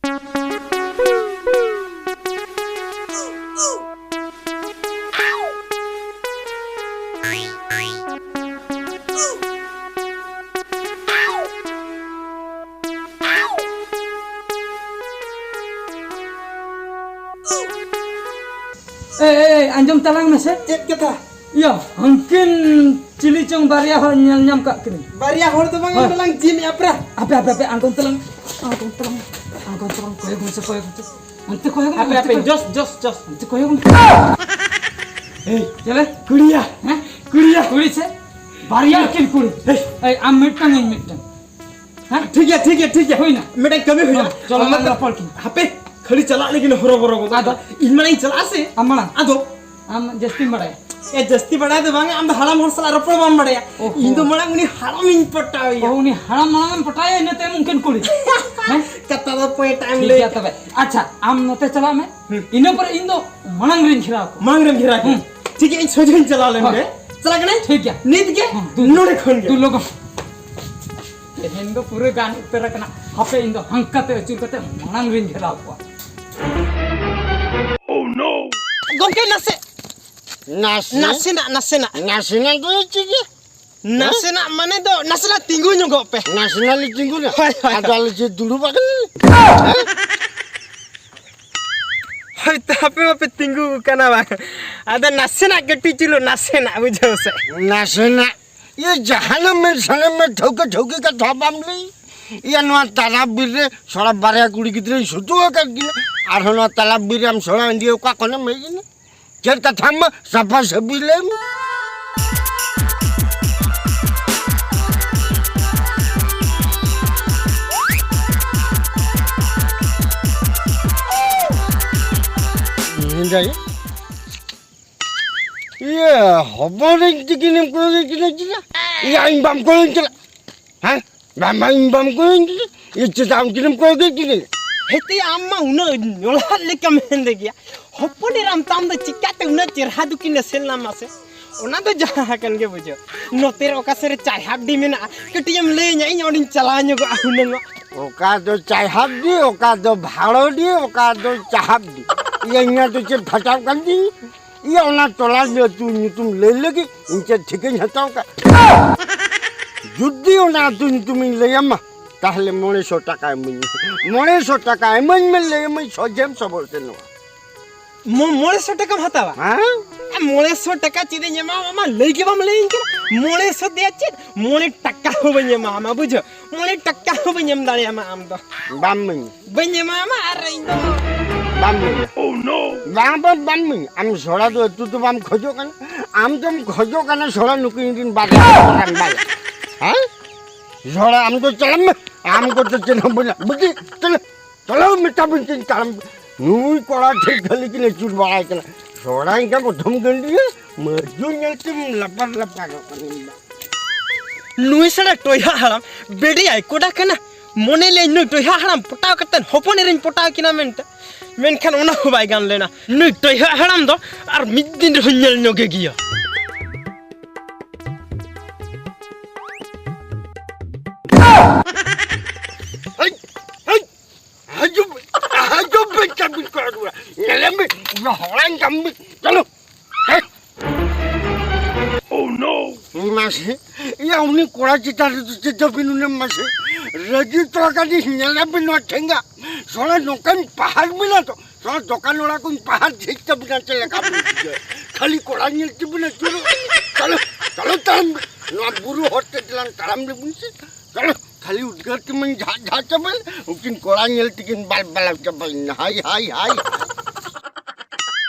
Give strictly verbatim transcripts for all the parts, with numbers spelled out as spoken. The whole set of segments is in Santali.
ᱮ, ᱮ, ᱮ, ᱟᱸᱡᱚᱢ ᱛᱟᱞᱟᱝ ᱢᱮᱥᱮ᱾ ᱪᱮᱫ ᱠᱟᱛᱷᱟ? ᱤᱭᱟᱹ, ᱦᱟᱝᱠᱤᱱ ᱪᱤᱞᱤ ᱪᱚᱝ ᱵᱟᱨᱭᱟ ᱦᱚᱲ ᱧᱮᱞ ᱧᱟᱢ ᱠᱟᱜ ᱠᱤᱱᱟᱹᱧ᱾ ᱵᱟᱨᱭᱟ ᱦᱚᱲ ᱫᱚ ᱵᱟᱝ, ᱦᱳᱭ᱾ ᱚᱸᱰᱮ ᱞᱟᱝ ᱡᱤᱢ ᱮᱫᱼᱟ ᱯᱨᱟ᱾ ᱟᱯᱮ, ᱟᱯᱮ, ᱟᱯᱮ, ᱟᱬᱜᱚᱱ ᱛᱟᱞᱟᱝ, ᱟᱬᱜᱚᱱ ᱛᱟᱞᱟᱝ, ᱟᱬᱜᱚᱱ ᱛᱟᱞᱟᱝ, ᱠᱚᱭᱚᱜ ᱢᱮᱥᱮ, ᱠᱚᱭᱚᱜ ᱢᱮᱥᱮ᱾ ᱚᱱᱛᱮ ᱠᱚᱭᱚᱜ ᱢᱮ, ᱟᱯᱮ, ᱚᱱᱛᱮ ᱟᱯᱮ, ᱠᱚᱭᱚᱜ ᱡᱚᱥ, ᱡᱚᱥ, ᱡᱚᱥ᱾ ᱚᱱᱛᱮ ᱠᱚᱭᱚᱜ ᱢᱮ᱾ ᱮᱭ, ᱪᱮᱞᱮ? ᱠᱩᱲᱤᱭᱟ᱾ ᱦᱮᱸ? ᱠᱩᱲᱤᱭᱟ᱾ ᱠᱩᱲᱤ ᱥᱮ? ᱵᱟᱨᱭᱟ ᱠᱤᱱ ᱠᱩᱲᱤ᱾ ᱦᱮᱭ᱾ ᱮᱭ, ᱟᱢ ᱢᱤᱫᱴᱟᱝ, ᱤᱧ ᱢᱤᱫᱴᱟᱝ᱾ ᱦᱮᱸ? ᱴᱷᱤᱠ ᱜᱮᱭᱟ, ᱴᱷᱤᱠ ᱜᱮᱭᱟ, ᱴᱷᱤᱠ ᱜᱮᱭᱟ᱾ ᱦᱩᱭᱱᱟ? ᱢᱤᱫᱴᱟᱝ ᱠᱟᱹᱢᱤ ᱦᱩᱭᱱᱟ᱾ ᱦᱚᱸ, ᱪᱚᱞᱚ, ᱟᱢ ᱞᱟᱝ ᱢᱟᱛᱚ ᱨᱚᱯᱚᱲ ᱠᱤᱱ᱾ ᱦᱟᱯᱮ, ᱠᱷᱟᱹᱞᱤ ᱪᱟᱞᱟᱜ ᱞᱟᱹᱜᱤᱫ ᱦᱚᱨᱚ ᱵᱚᱨᱚ ᱜᱚᱫᱚᱜ ᱟᱫᱚ? ᱠᱟᱱᱟ᱾ ᱤᱧ ᱢᱟᱲᱟᱝ ᱤᱧ ᱪᱟᱞᱟᱜᱼᱟ ᱥᱮ? ᱟᱢ ᱢᱟᱲᱟᱝ᱾ ᱟᱫᱚ? ᱟᱢ ᱡᱟᱹᱥᱛᱤᱢ ᱵᱟᱲᱟᱭᱟ᱾ ᱮ, ᱡᱟᱹᱥᱛᱤ ᱵᱟᱲᱟᱭ ᱫᱚ ᱵᱟᱝ, ᱟᱢ ᱫᱚ ᱦᱟᱲᱟᱢ ᱦᱚᱲ ᱥᱟᱞᱟᱜ ᱨᱚᱯᱚᱲ ᱵᱟᱢ ᱵᱟᱲᱟᱭᱟ᱾ ᱚᱦᱚ᱾ ᱤᱧ ᱫᱚ ᱢᱟᱲᱟᱝ ᱩᱱᱤ ᱦᱟᱲᱟᱢᱤᱧ ᱯᱚᱴᱟᱣᱮᱭᱟ᱾ ᱚ, ᱩᱱᱤ ᱦᱟᱲᱟᱢ ᱢᱟᱲᱟᱝ ᱮᱢ ᱯᱚᱴᱟᱣᱮᱭᱟ, ᱤᱱᱟᱹ ᱛᱟᱭᱚᱢ ᱩᱱᱠᱤᱱ ᱠᱩᱲᱤ᱾ ᱦᱮᱸ? ᱠᱟᱛᱷᱟ ᱫᱚ ᱯᱚᱭᱮᱱᱴ ᱮᱢ ᱴᱷᱤᱠ ᱞᱟᱹᱭ ᱜᱮᱭᱟ ᱠᱮᱫ᱾ ᱛᱚᱵᱮ᱾ ᱟᱪᱪᱷᱟ, ᱟᱢ ᱱᱚᱛᱮ ᱪᱟᱞᱟᱜ ᱢᱮ᱾ ᱦᱩᱸ᱾ ᱤᱱᱟᱹ ᱯᱚᱨᱮ ᱤᱧ ᱫᱚ ᱢᱟᱲᱟᱝ ᱨᱤᱧ ᱜᱷᱮᱨᱟᱣ ᱠᱚᱣᱟ᱾ ᱢᱟᱲᱟᱝ ᱨᱮᱢ ᱜᱷᱮᱨᱟ ᱠᱚᱣᱟ᱾ ᱦᱩᱸ᱾ ᱴᱷᱤᱠ ᱜᱮᱭᱟ, ᱤᱧ ᱥᱚᱡᱷᱮᱧ ᱪᱟᱞᱟᱣ ᱞᱮᱱ ᱦᱳᱭ᱾ ᱜᱮ᱾ ᱪᱟᱞᱟᱜ ᱠᱟᱹᱱᱟᱹᱧ? ᱴᱷᱤᱠ ᱜᱮᱭᱟ᱾ ᱱᱤᱛ ᱜᱮ? ᱦᱩᱸ, ᱫᱩ᱾ ᱱᱚᱰᱮ ᱠᱷᱚᱱ ᱜᱮ᱾ ᱫᱩ ᱞᱚᱜᱚᱱ᱾ ᱛᱮᱦᱮᱧ ᱫᱚ ᱯᱩᱨᱟᱹ ᱜᱟᱱ ᱩᱛᱟᱹᱨ ᱟᱠᱟᱱᱟ᱾ ᱦᱟᱯᱮ, ᱤᱧ ᱫᱚ ᱦᱟᱝᱠᱟᱛᱮ ᱟᱹᱪᱩᱨ ᱠᱟᱛᱮ ᱢᱟᱲᱟᱝ ᱨᱤᱧ ᱜᱷᱮᱨᱟᱣ ᱠᱚᱣᱟ᱾ ᱜᱚᱢᱠᱮ, ᱱᱟᱥᱮ᱾ ᱱᱟᱥᱮ? ᱱᱟᱥᱮᱱᱟᱜ, ᱱᱟᱥᱮᱱᱟᱜ᱾ ᱱᱟᱥᱮᱱᱟᱜ ᱫᱚ ᱪᱮᱫ ᱜᱮ? ᱱᱟᱥᱮᱱᱟᱜ ᱢᱟᱱᱮ ᱫᱚ ᱱᱟᱥᱮᱱᱟᱜ ᱛᱤᱸᱜᱩ ᱧᱚᱜᱚᱜ ᱯᱮ᱾ ᱱᱟᱥᱮᱱᱟᱜ ᱞᱮ ᱛᱤᱸᱜᱩᱱᱟ? ᱦᱳᱭ, ᱦᱳᱭ, ᱟᱫᱚ ᱦᱳᱭ᱾ ᱟᱞᱮ ᱪᱮᱫ ᱫᱩᱲᱩᱵ ᱟᱠᱟᱱᱟ? ᱦᱳᱭ, ᱛᱚ ᱟᱯᱮ ᱢᱟᱯᱮ ᱛᱤᱸᱜᱩ ᱟᱠᱟᱱᱟ ᱵᱟᱝ? ᱟᱫᱚ ᱱᱟᱥᱮᱱᱟᱜ ᱠᱟᱹᱴᱤᱡ ᱪᱩᱞᱩ ᱱᱟᱥᱮᱱᱟᱜ, ᱵᱩᱡᱷᱟᱹᱣ ᱥᱮ? ᱱᱟᱥᱮᱱᱟᱜ? ᱤᱭᱟᱹ, ᱡᱟᱦᱟᱱᱟᱜ ᱢᱮᱱ ᱥᱟᱱᱟᱢ ᱢᱮ, ᱴᱷᱟᱹᱣᱠᱟᱹ ᱴᱷᱟᱹᱣᱠᱟᱹ ᱠᱟᱛᱷᱟ ᱵᱟᱢ ᱞᱟᱹᱭ᱾ ᱤᱭᱟᱹ, ᱱᱚᱣᱟ ᱛᱟᱞᱟ ᱵᱤᱨ ᱨᱮ ᱥᱚᱲᱟ ᱵᱟᱨᱭᱟ ᱠᱩᱲᱤ ᱜᱤᱫᱽᱨᱟᱹᱧ ᱥᱩᱛᱩ ᱟᱠᱟᱫ ᱠᱤᱱᱟ᱾ ᱟᱨᱦᱚᱸ ᱱᱚᱣᱟ ᱛᱟᱞᱟ ᱵᱤᱨ ᱨᱮ ᱟᱢ ᱥᱚᱲᱟ ᱤᱫᱤ ᱚᱠᱟ ᱠᱷᱚᱱᱮᱢ ᱦᱮᱡ ᱮᱱᱟ? ᱪᱮᱫ ᱠᱟᱛᱷᱟᱢ ᱢᱟ ᱥᱟᱯᱷᱟ ᱥᱟᱹᱯᱷᱤ ᱞᱟᱹᱭ ᱢᱮ᱾ ᱤᱧ ᱫᱟᱭ, ᱤᱭᱟᱹ, ᱦᱚᱯᱚᱱᱤᱧ ᱛᱤᱠᱤᱱᱮᱢ ᱠᱚᱭᱚᱜᱮ ᱠᱤᱱᱟ ᱪᱮᱫᱟᱜ? ᱤᱭᱟᱹ, ᱤᱧ ᱵᱟᱢ ᱠᱚᱭᱚᱜ ᱪᱮᱫᱟᱜ? ᱦᱮᱸ? ᱵᱟᱝ, ᱵᱟᱝ, ᱵᱟᱢ ᱠᱚᱭᱚᱜ ᱠᱤᱫᱤᱧ? ᱤᱧ ᱪᱮᱫᱟᱜ ᱟᱢ ᱠᱤᱱᱮᱢ ᱠᱚᱭᱚᱜ ᱠᱤᱫᱤᱧ? ᱦᱮᱛᱮ ᱟᱢ ᱢᱟ ᱩᱱᱟᱹᱜ ᱧᱚᱞᱦᱟᱫ ᱞᱮᱠᱟᱢ ᱢᱮᱱᱫᱮ ᱜᱮᱭᱟ᱾ ᱦᱚᱯᱚᱱ ᱮᱨᱟᱢ ᱛᱟᱢ ᱫᱚ ᱪᱤᱠᱟᱛᱮ ᱩᱱᱟᱹᱜ ᱪᱮᱨᱦᱟ ᱫᱚᱠᱤᱱ ᱮᱥᱮᱞ ᱞᱮᱱᱟ ᱢᱟᱥᱮ? ᱚᱱᱟ ᱫᱚ ᱡᱟᱦᱟᱸ ᱟᱠᱟᱱ ᱜᱮ ᱵᱩᱡᱷᱟᱹᱣ᱾ ᱱᱚᱛᱮ ᱨᱮ ᱚᱠᱟ ᱥᱮᱫ ᱨᱮ ᱪᱟᱭ ᱦᱟᱯᱰᱤ ᱢᱮᱱᱟᱜᱼᱟ, ᱠᱟᱹᱴᱤᱡ ᱮᱢ ᱞᱟᱹᱭᱟᱹᱧᱟ, ᱤᱧ ᱚᱸᱰᱮᱧ ᱪᱟᱞᱟᱣ ᱧᱚᱜᱚᱜᱼᱟ ᱦᱩᱱᱟᱹᱝ᱾ ᱚᱠᱟ ᱫᱚ ᱪᱟᱦᱟᱵ ᱰᱤ, ᱚᱠᱟ ᱫᱚ ᱵᱷᱟᱲᱚ ᱰᱤ, ᱚᱠᱟ ᱫᱚ ᱪᱟᱦᱟᱵ ᱰᱤ᱾ ᱤᱭᱟᱹ, ᱤᱧᱟᱹᱜ ᱫᱚ ᱪᱮᱫ ᱯᱷᱟᱴᱟᱣ ᱠᱟᱱ ᱛᱤᱧ? ᱤᱭᱟᱹ, ᱚᱱᱟ ᱴᱚᱞᱟ ᱨᱮ ᱟᱹᱛᱩ ᱧᱩᱛᱩᱢ ᱞᱟᱹᱭ ᱞᱟᱹᱜᱤᱫ ᱤᱧ ᱪᱮᱫ ᱴᱷᱤᱠᱟᱹᱧ ᱦᱟᱛᱟᱣ ᱠᱟᱜ? ᱡᱩᱫᱤ ᱚᱱᱟ ᱟᱹᱛᱩ ᱧᱩᱛᱩᱢᱤᱧ ᱞᱟᱹᱭᱟᱢᱟ, ᱛᱟᱦᱞᱮ ᱢᱚᱬᱮ ᱥᱚ ᱴᱟᱠᱟ ᱤᱢᱟᱹᱧ ᱢᱮ᱾ ᱢᱚᱬᱮ ᱥᱚ ᱴᱟᱠᱟ ᱤᱢᱟᱹᱧ ᱢᱮ, ᱞᱟᱹᱭ ᱟᱹᱢᱟᱹᱧ ᱥᱚᱡᱷᱮᱢ ᱥᱚᱵᱚᱞ ᱥᱮ ᱱᱚᱣᱟ᱾ ᱢᱚ-, ᱢᱚᱬᱮ ᱥᱚ ᱴᱟᱠᱟᱢ ᱦᱟᱛᱟᱣᱟ? ᱦᱮᱸ? ᱟᱨ ᱢᱚᱬᱮ ᱥᱚ ᱴᱟᱠᱟ ᱪᱮᱫ ᱤᱧ ᱮᱢᱟᱢᱟ? ᱟᱢᱟᱜ ᱞᱟᱹᱭ ᱜᱮ ᱵᱟᱢ ᱞᱟᱹᱭᱟᱹᱧ ᱠᱟᱱᱟ᱾ ᱢᱚᱬᱮ ᱥᱚ ᱫᱮᱭᱟ ᱪᱮᱫ? ᱢᱚᱬᱮ ᱴᱟᱠᱟ ᱦᱚᱸ ᱵᱟᱹᱧ ᱮᱢᱟᱢᱟ, ᱵᱩᱡᱷᱟᱹᱣ? ᱢᱚᱬᱮ ᱴᱟᱠᱟ ᱦᱚᱸ ᱵᱟᱹᱧ ᱮᱢ ᱫᱟᱲᱮᱭᱟᱢᱟ ᱟᱢ ᱫᱚ᱾ ᱵᱟᱢ ᱤᱢᱟᱹᱧᱟ᱾ ᱵᱟᱹᱧ ᱮᱢᱟᱢᱟ ᱟᱨ ᱤᱧ ᱫᱚ᱾ ᱵᱟᱢ ᱤᱢᱟᱹᱧᱟ᱾ ᱵᱟᱝ, ᱵᱟᱝ, ᱵᱟᱢ ᱤᱢᱟᱹᱧᱟ᱾ ᱟᱢ ᱥᱚᱲᱟ ᱫᱚ ᱟᱹᱛᱩ ᱫᱚ ᱵᱟᱢ ᱠᱷᱚᱡᱚᱜ ᱠᱟᱱᱟ᱾ ᱟᱢ ᱫᱚᱢ ᱠᱷᱚᱡᱚᱜ ᱠᱟᱱᱟ ᱥᱚᱲᱟ ᱱᱩᱠᱤᱱ ᱠᱤᱱ ᱵᱟᱨᱭᱟ ᱠᱚ ᱨᱟᱢᱵᱟᱭᱟ᱾ ᱦᱮᱸ? ᱥᱚᱲᱟ ᱟᱢ ᱫᱚ ᱪᱟᱞᱟᱜ ᱢᱮ᱾ ᱟᱢ ᱠᱚ ᱫᱚ ᱪᱮᱫ ᱦᱚᱸ ᱵᱟᱹᱧ ᱵᱩᱡᱷᱟᱹᱣ᱾ ᱪᱟᱞᱟᱜ ᱪᱚᱞᱚ ᱢᱮᱛᱟ ᱵᱤᱱ ᱪᱮᱫ ᱛᱟᱲᱟᱢ᱾ ᱱᱩᱭ ᱠᱚᱲᱟ ᱴᱷᱮᱡ ᱠᱷᱟᱹᱞᱤ ᱠᱤᱱ ᱟᱹᱪᱩᱨ ᱵᱟᱲᱟᱭ ᱠᱟᱱᱟ᱾ ᱥᱚᱲᱟᱭ ᱠᱟ ᱯᱨᱚᱛᱷᱚᱢ ᱜᱟᱹᱰᱤᱭᱟᱹ ᱢᱟᱹᱡᱩ ᱧᱮᱞ ᱛᱮᱢ ᱞᱟᱯᱟᱨ ᱞᱟᱯᱟᱨᱚᱜ ᱠᱟᱱᱟ᱾ ᱱᱩᱭ ᱥᱟᱞᱟ ᱴᱚᱭᱦᱟ ᱦᱟᱲᱟᱢ ᱵᱮᱰᱮᱭᱟᱭ ᱠᱚᱰᱟ ᱠᱟᱱᱟ᱾ ᱢᱚᱱᱮ ᱞᱮᱭᱟᱹᱧ ᱱᱩᱭ ᱴᱚᱭᱦᱟ ᱦᱟᱲᱟᱢ ᱯᱚᱴᱟᱣ ᱠᱟᱛᱮ ᱦᱚᱯᱚᱱ ᱮᱨᱟᱧ ᱯᱚᱴᱟᱣ ᱠᱤᱱᱟ ᱢᱮᱱᱛᱮ, ᱢᱮᱱᱠᱷᱟᱱ ᱚᱱᱟ ᱦᱚᱸ ᱵᱟᱭ ᱜᱟᱱ ᱞᱮᱱᱟ᱾ ᱱᱩᱭ ᱴᱚᱭᱦᱟ ᱦᱟᱲᱟᱢ ᱫᱚ ᱟᱨ ᱢᱤᱫ ᱫᱤᱱ ᱨᱮᱦᱚᱸᱧ ᱧᱮᱞ ᱧᱚᱜᱮ ᱜᱮᱭᱟ᱾ ᱦᱟᱹᱭ! ᱦᱟᱹᱭ! ᱦᱤᱡᱩᱜ ᱵᱤᱱ, ᱦᱤᱡᱩᱜ ᱵᱤᱱ, ᱪᱮᱫ ᱵᱤᱱ ᱠᱚᱭᱚᱜ ᱫᱩᱲᱩᱵᱟ? ᱧᱮᱞᱮ ᱵᱤᱱ, ᱩᱱᱤ ᱦᱚᱲᱟᱧ ᱡᱚᱢ ᱵᱤᱱ, ᱪᱚᱞᱚ᱾ ᱦᱮᱸ? Oh no! ᱢᱟᱥᱮ, ᱤᱭᱟᱹ, ᱩᱱᱤ ᱠᱚᱲᱟ ᱪᱮᱛᱟᱱ ᱨᱮ ᱪᱮᱫ ᱵᱤᱱ ᱩᱱᱤ ᱢᱟᱥᱮ? ᱨᱟᱹᱜᱤ ᱛᱚ ᱠᱟᱹᱴᱤᱡ ᱧᱮᱞᱮ ᱵᱤᱱ ᱱᱚᱣᱟ ᱴᱷᱮᱸᱜᱟ᱾ ᱥᱚᱲᱟ ᱱᱚᱝᱠᱟᱧ ᱯᱟᱦᱟᱨ ᱵᱤᱱᱟ ᱛᱚ, ᱥᱚᱲᱟ ᱫᱚᱠᱟᱱ ᱚᱲᱟᱜ ᱠᱚᱧ ᱯᱟᱦᱟᱨ ᱡᱷᱤᱡ ᱛᱟᱵᱤᱱᱟ ᱪᱮᱫ ᱞᱮᱠᱟ ᱵᱤᱱ ᱵᱩᱡᱷᱟᱹᱣᱟ? ᱠᱷᱟᱹᱞᱤ ᱠᱚᱲᱟ ᱧᱮᱞ ᱛᱮᱵᱤᱱ ᱟᱹᱪᱩᱨᱚᱜ᱾ ᱪᱚᱞᱚ, ᱪᱚᱞᱚ ᱛᱟᱲᱟᱢ ᱵᱤᱱ᱾ ᱱᱚᱣᱟ ᱵᱩᱨᱩ ᱦᱚᱨ ᱛᱮ ᱫᱮᱞᱟᱝ ᱛᱟᱲᱟᱢ ᱞᱮᱵᱤᱱ ᱥᱮ᱾ ᱪᱚᱞᱚ᱾ ᱠᱷᱟᱹᱞᱤ ᱩᱫᱽᱜᱟᱹᱨ ᱛᱮᱢᱟᱹᱧ ᱡᱷᱟᱜ ᱡᱷᱟᱜ ᱪᱟᱵᱟᱭᱮᱱ, ᱩᱱᱠᱤᱱ ᱠᱚᱲᱟ ᱧᱮᱞ ᱛᱮᱠᱤᱱ ᱵᱟᱞ ᱵᱟᱞᱟᱣ ᱪᱟᱵᱟᱭᱮᱱᱟ᱾ ᱦᱟᱭ, ᱦᱟᱭ, ᱦᱟᱭ᱾